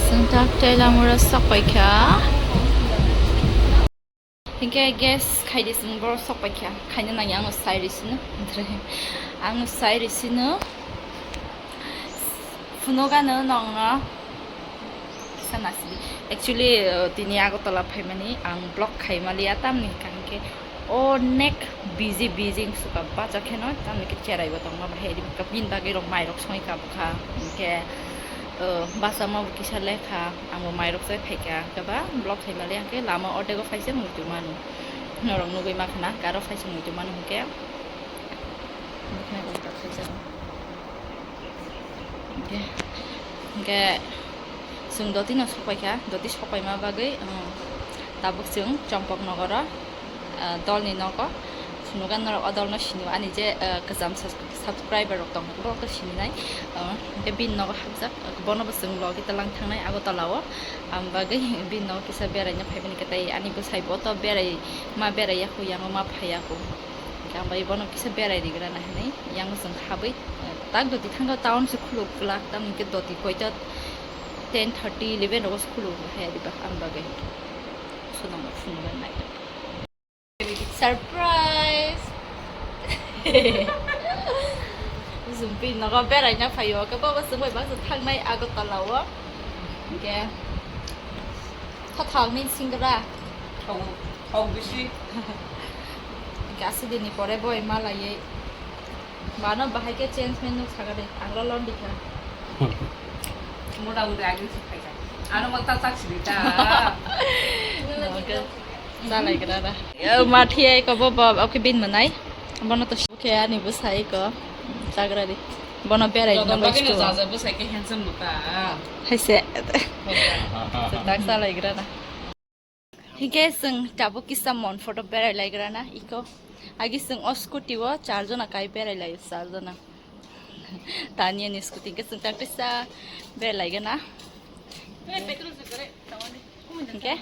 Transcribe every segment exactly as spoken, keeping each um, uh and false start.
Sengtak tei lamura sokpaikha. Hinkhe gas khaidi chwng borok sokpaikha. Khaina nangya ang sai risino. Ang sai risino. Phunukano nongno. Kisa nasidi. Actually, uh, tini Agartala phaimani ang vlog khaimaliya tamni hwnkhe onek busy busy wngsuka bacha kheno tamni khe cherai bo tongma bahai ri ka bin bagwi rok mai rok songwi ka bwkha hwnkhe, uh, bacha ma bo kisa lekha ang bo mai rok chai phaikha hwnkhe ba vlog khaimaliya hwnkhe lama ordego phaisa muitu manu norok nugwi makhana garo phaisa muitu manu hwnkhe. Hwnkhe, hwnkhe chwng dotino sokpaikha, doti sokpaima bagwi, um, tabuk chwng Chompok nogoro, uh, dolni nogo. Phunukha norok o dolno sinio, ani je, uh, kwcham subs-, subscriber rok tongo, borok to sininai. Uh, hwnkhe bini nogo hapjak, bono bo chwng logi talang thangnai Agartala o. Ang bagwi bini nogo kisa beraina phaimani khe, tei ani bwsai bo to berai, ma beraiya kho, yango ma phaiya kho. Hwnkhe ang bai bono kisa berai rigra na hinwi yang chwng habwi, eh, tak doti thangkha town se khuluk glak, tamni hwnkhe doti koita ten thirty eleven rogo se khuluk hai riba ang bagwi. Sono phunukha nai. Surprise! Jumpi nogo beraina phaio, khe baba chwng bai baksa thangnai Agartala o. Hwnkhe, tha thang ni singra. Thok, thok bisi. Hwnkhe aswk din ni pore boi malaiwi. Mano bahai khe change menu sakha de, ang lo lon dikha. Mota moti agi suk khaikha. Ano mota tak sidi ta. Chalai gra da. Yo, ma thia iko bo, bo, oke bin manai. Bono to khe ani bwsai ko. Chagra di. Bono berai no. Bagwi no jaja bwsai khe handsome no ta. Haise. Tak chalai gra da. Hingke chwng tabuk kisa mon photo berai lai gra na iko. Agi chwng o scooty o char jona kai berai lai char jona. Tani ani scooty hingke chwng tak kisa berai lai gana. Hingke.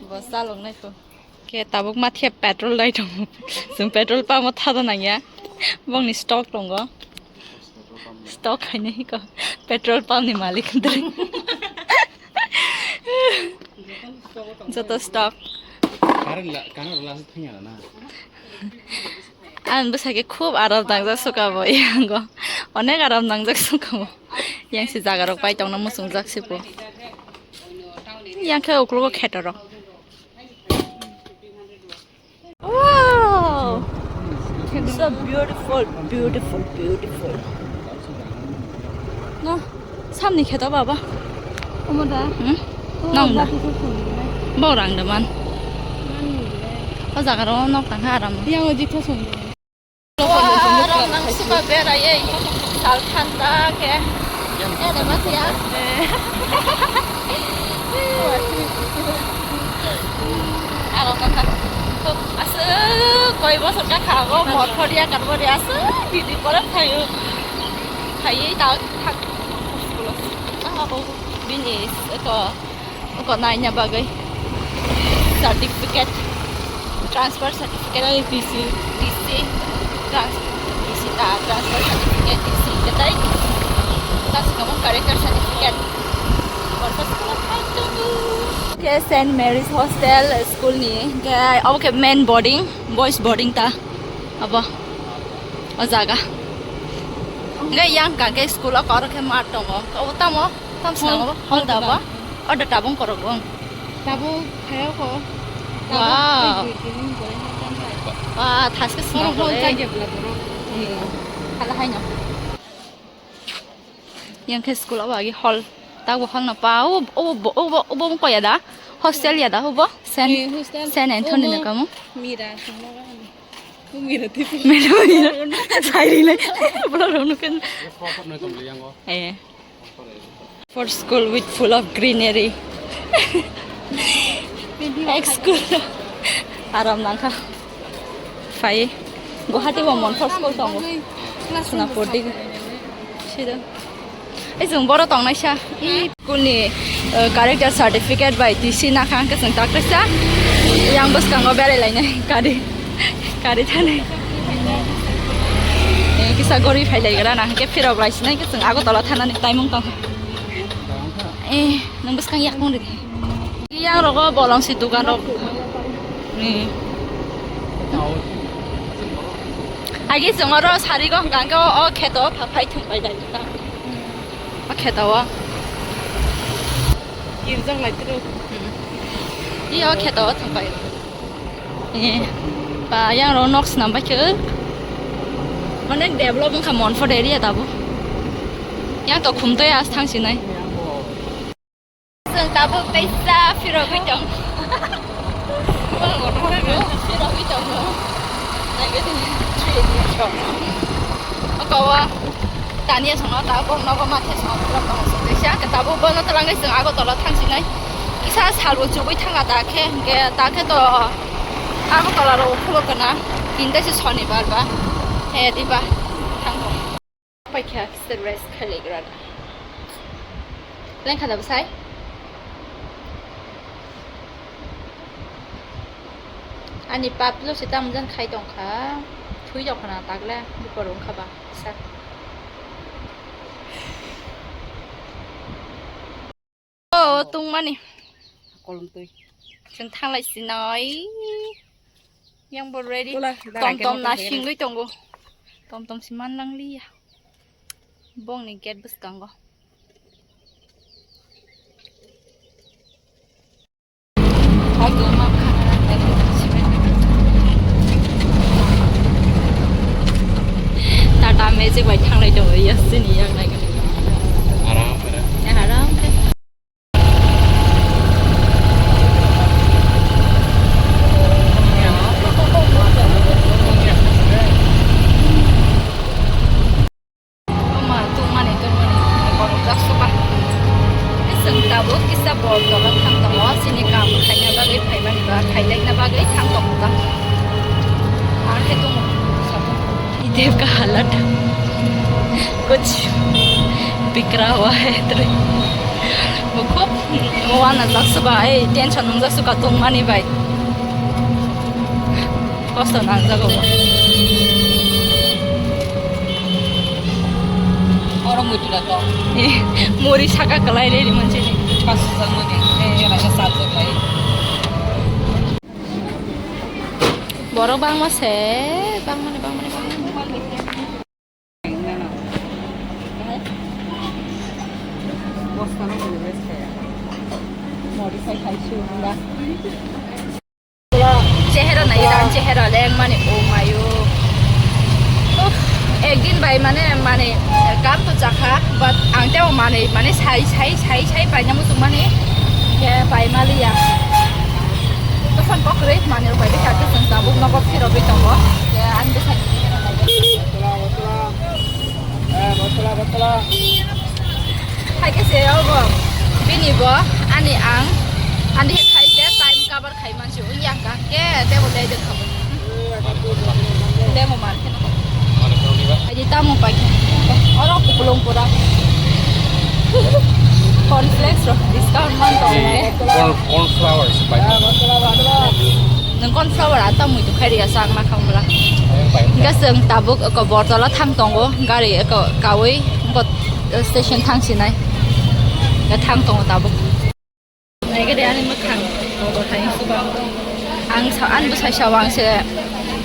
Bo chalok nai kho. Ke tabuk ma thep petrol dai tong. Chwng petrol pump o thada nangya. Bongni stock tongo. Stock khainai ko. Petrol pump ni malik dri. Joto stock. Karan la, karan la thangya na. Ang bwsai khe khub aram nangjak suka bo yango. Onek aram nangjak suka bo. Yang se jaga rok pai tongna muchungjak se bo. Yang khe uklogo kheto rok. Wow! So beautiful, beautiful, beautiful. No, samni kheto baba. Omo da? Hmm? Oh, nong da? Jati khe songni nai. Bo rang da man. Mani le. O jaga ro nok tang kha aram. Yang o jikha songni. Wah, rang nang suka berai ei. Sal thanda khe. Ere ma thia. Aro kaka. Aswk koi bosor ka kha go, mothor ya kar bori aswk bidi pore phaio. Phaiwi ta thak. Bini ko, ko naina bagwi certificate, transfer certificate, T C, T C, trans-, T C ta, transfer certificate, T C ketai. Kasi kamu character certificate. Ke Saint Mary's Hostel school ni, ke obo ke main boarding, boys boarding ta, abo, o jaga. Hingke yang kake school o koro ke mat tongo. Obo tamo, tam sinamo, hall da ba? Order tabung korok bung. Tabung khayo ko. Wow. Wah, thaske sinamo. Hall le. Thaike bla borok. Hala haino. Yang khe school o agi hall. Tago hall no pa. O, o, o, o, o, o, ko ya da? Hostel ya da, o bo? Saint, eh, hostel. Saint Anthony no kamu. Mira, Mira, mira. Sai ri le. Bla rok nukun. Eh. For school with full of greenery. Ek school. Aram nangkha. Phai. Guwahati bo mon for school tongo. Sonapur di. Sida. Ei chwng boro tongnaisa. I school ni, uh, character certificate bai T C nakha, hwnkhe chwng taktaisa yang bwskango berai lainai kari, kari thani. Eh, kisa gori phai lai gra na, hwnkhe phirok lai sinai, hwnkhe chwng Agartala thanani taimung tong. Eh, nwng bwskang yakung ri. Yang rogo bolong si dukan rok. Ni. Agi chwng oro sari go hwnkha hwnkhe o, o kheto pha phai thung bai dai ta. O kheto o. Girjang lai tiro. Hmm. I o kheto o thung bai. Eh. Ba yang ro nok snam bai khe. Onek develop wngkha Monfort area tabuk. Yang to khumtoi as thang sinai. Chwng tabuk teisa phirogwi tong. Phirogwi tongo. Naibe tini three years rok. Oko o Tania songno tabuk nogo mathe songno phirok tongo chwng teisa. Hwnkhe tabuk bono twlangwi chwng Agartala thangsinai. Kisa salbo chugwi thangkha dakhe, hwnkhe dakhe to Agartala rok ukhulok gana. Tini teisa Shonibar ba. He diba thangkha. Paikha kisa rest khailigra. Lengkha da bwsai? Ani paplo se tamjani khai tongkha. Thui tongkha na takle bukor wngkha ba kisa. O tungmani. Kolom twi. Chwng thanglai sinai. Yang bo ready. Wala, dara Tom tom kemo na tongkha singwi tongo. Tom tom si man lang liya. Bongni gate bwskango. Tata Magic bai thanglai tongo, yes, sini yang nai. Aram khe. Aram khe. Oma tungmani tungmani borok jak suka. Chwng tabuk kisa bor tola thang tongo, chini kam khaina bagwi phaimani ba khailaina bagwi thang tongo ta. Ar khe tongo. Dev ka halat kuch bikra hua hai tre. Bo khub wana jak suka, ei tension nung jak suka tungmani bai. Kosto nangjago bo. Oro muitu da to. Eh, muri saka kalai re manchini. Pasu jang mani. Eh, era ka sab jang lai. Borok bangma se, bangmani, bangmani, bangmani. Chehera nai dan chehera leng mani, oh mayo. Uff, ekdin bai mane, mane, kam to chakha, but ang teo mane, mane sai, sai, sai, sai paina muchung mani, ke pai maliya. Tophon kokroi mane rok bai bwkha khe chwng tabuk nogo phirogwi tongo. Ke ani bwsai. Hai khe se obo bini bo ani ang ani hai khe time cover khai mansi wngya hwnkha khe tebo dai de khabo. Demo man khe no. Hai di tamo pai khe. Oro kupulung pura. Cornflakes rok discount man tong khe. Corn, corn flour se pai. Nwng corn flour a tamo itu khai ria sak na khang bla. Hingke chwng tabuk eko Bortola thang tongo, gari eko kawi, eko station thang sinai. Hingke thang tongo tabuk. Naigade ani mwkhang, obo hai suba. Ang sa, ani bwsai sao ang se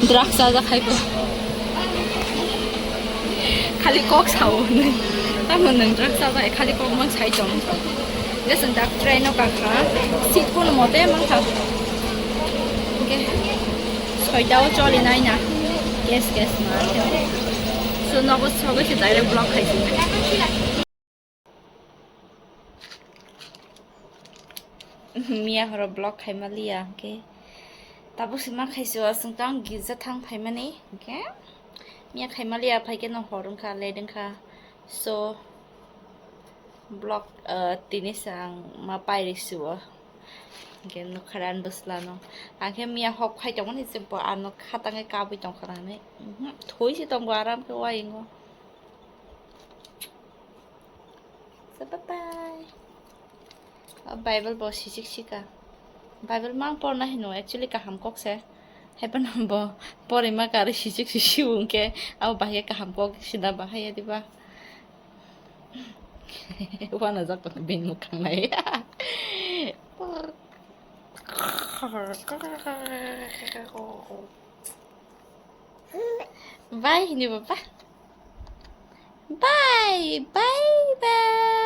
drugs chajak hai bo. Khali kok sao hwnwi. Tamo nwng drugs chajak hai, khali kok mang sai tong. Je chwng dak train o kakha, seat kuno mote mankha. Hingke soita o choli naina. Gas, gas ma khe. So nogo sogwi se direct block khai se. Miya horo block khai maliya hingke. Tabuk se ma khai se o, chwng tang girja thang phaimani hingke. Miya khai maliya phaikhe no hor wngkha, late wngkha. So, block, ah, tini se ang ma pairi suo. Hingke nukha re ani bwsla no. Ang khe miya hok phai tongmani je bo ano kha tangwi kabwi tongkha nang hinwi. Mhm, thwi se tongo aram khe uaingo. Bye bye. O Bible bo sijik sika. Bible mang porna hino actually kaham kok se. Hai phano bo porima kari sijik sisi wngke. Abo bahai kaham kok sida bahai ya diba. Wana jak bini mukhang nai. Bye hini baba. Bye, bye, bye.